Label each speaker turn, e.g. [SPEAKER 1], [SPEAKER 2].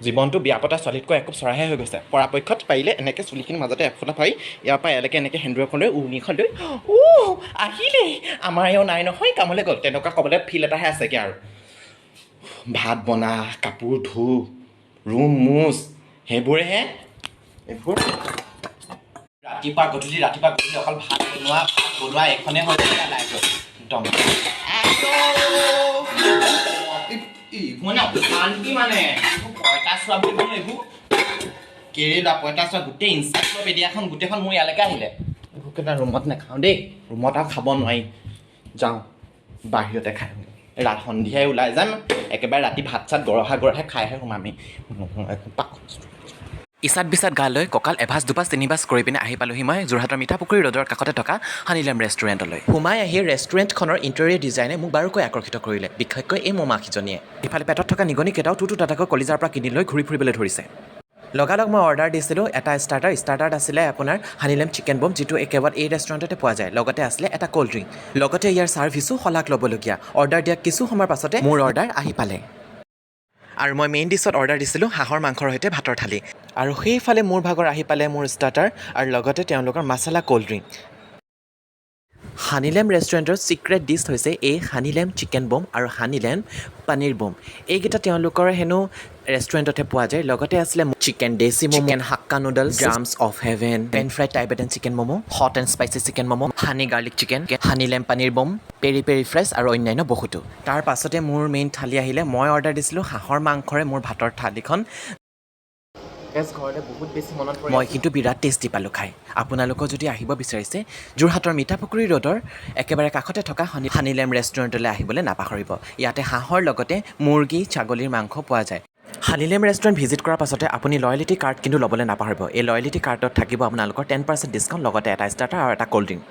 [SPEAKER 1] জীৱনটো বিয়া পতা ছোৱালীতকৈ একোব চৰাইহে হৈ গৈছে। পৰাপক্ষত পাৰিলে এনেকৈ চুলিখিনি মাজতে এফুটা পাৰি, ইয়াৰ পৰা ইয়ালৈকে এনেকৈ সেন্দুৰ এখন লৈ, উৰণিখন লৈ, ও আহিলেই, আমাৰ এওঁ নাই নহয়, কামলৈ গ'ল, তেনেকুৱা ক'বলৈ ফিল এটাহে আছেগৈ আৰু। ভাত বনা, কাপোৰ ধু, ৰুম মুচ, সেইবোৰেহে। এইবোৰ ৰাতিপুৱা গধূলি, ৰাতিপুৱা গধূলি অকল ভাত বনোৱা, ভাত বনোৱা, এইখনে হৈ গৈছে লাইফত একদম। এইবোৰ মানে অশান্তি, মানে এইবোৰ পঁইতাচোৰা বুলি কওঁ এইবোৰ কেৰেলা পঁইতাচোৰা। গোটেই ইনচাইক্ল'পেডিয়াখন গোটেইখন মোৰ ইয়ালৈকে আহিলে। এইবোৰ কেইটা ৰুমত নাখাওঁ দেই, ৰুমত আৰু খাব নোৱাৰি। যাওঁ, বাহিৰতে খাই আহোঁ। ৰাত সন্ধিয়াই ওলাই যাম, একেবাৰে ৰাতি ভাত চাত গৰহা গৰহে খাইহে সোমামি। পাক
[SPEAKER 2] ইচাত বিচাত গা লৈ, কঁকাল এভাজ দুভাজ তিনিভাজ কৰি পিনে আহি পালোহি মই যোৰহাটৰ মিঠাপুখুৰী ৰোডৰ কাষতে থকা হানিলেম ৰেষ্টুৰেণ্টলৈ। সোমাই আহি ৰেষ্টুৰেণ্টখনৰ ইণ্টেৰিয়ৰ ডিজাইনে মোক বাৰুকৈ আকৰ্ষিত কৰিলে, বিশেষকৈ এই মৌমাখিজনীয়ে। ইফালে পেটত থকা নিগনিকেইটাও টুটু টাটাকৈ কলিজাৰ পৰা কিনি লৈ ঘূৰি ফুৰিবলৈ ধৰিছে। লগালগ মই অৰ্ডাৰ দিছিলোঁ এটা ষ্টাৰ্টাৰ। ষ্টাৰ্টাৰত আছিলে আপোনাৰ হানিলেম চিকেন বম, যিটো কেৱল এই ৰেষ্টুৰেণ্টতে পোৱা যায়। লগতে আছিলে এটা ক'ল্ড ড্ৰিংক। লগতে ইয়াৰ ছাৰ্ভিচো শলাগ ল'বলগীয়া। অৰ্ডাৰ দিয়া কিছু সময়ৰ পাছতে মোৰ অৰ্ডাৰ আহি পালে আৰু মই মেইন ডিছত অৰ্ডাৰ দিছিলোঁ হাঁহৰ মাংসৰ সৈতে ভাতৰ থালি। আৰু সেইফালে মোৰ ভাগৰ আহি পালে মোৰ ষ্টাৰ্টাৰ আৰু লগতে তেওঁলোকৰ মাছালা ক'ল্ড ড্ৰিংক। হানিলেম ৰেষ্টুৰেণ্টৰ ছিক্ৰেট ডিছ হৈছে এই হানিলেম চিকেন বম আৰু হানিলেম পনীৰ বম। এইকেইটা তেওঁলোকৰ হেনো ৰেষ্টুৰেণ্টতহে পোৱা যায়। লগতে আছিলে chicken desi momo, chicken hakka noodles, drums of heaven, pan fried Tibetan chicken momo, hot and spicy chicken momo, honey garlic chicken, honey lamb paneer bomb, peri peri fries আৰু অন্যান্য বহুতো। তাৰ পাছতে মোৰ মেইন থালি আহিলে। মই অৰ্ডাৰ দিছিলোঁ হাঁহৰ মাংসৰে মোৰ ভাতৰ থালিখন।
[SPEAKER 1] ঘৰলৈ বহুত বেছি মনত পৰে।
[SPEAKER 2] মই কিন্তু বিৰাট টেষ্টি পালোঁ খাই। আপোনালোকেও যদি আহিব বিচাৰিছে, যোৰহাটৰ মিঠাপুখুৰী ৰোডৰ একেবাৰে কাষতে থকা হানিলেম ৰেষ্টুৰেণ্টলৈ আহিবলৈ নাপাহৰিব। ইয়াতে হাঁহৰ লগতে মুৰ্গী, ছাগলীৰ মাংস পোৱা যায়। হানিলেম ৰেষ্টুৰেণ্ট ভিজিট কৰাৰ পাছতে আপুনি লয়েলিটি কাৰ্ড কিন্তু ল'বলৈ নাপাহৰিব। এই লয়েলিটি কাৰ্ডত থাকিব আপোনালোকৰ 10% ডিছকাউণ্ট, লগতে এটা ষ্টাৰ্টাৰ আৰু এটা ক'ল্ড ড্ৰিংক।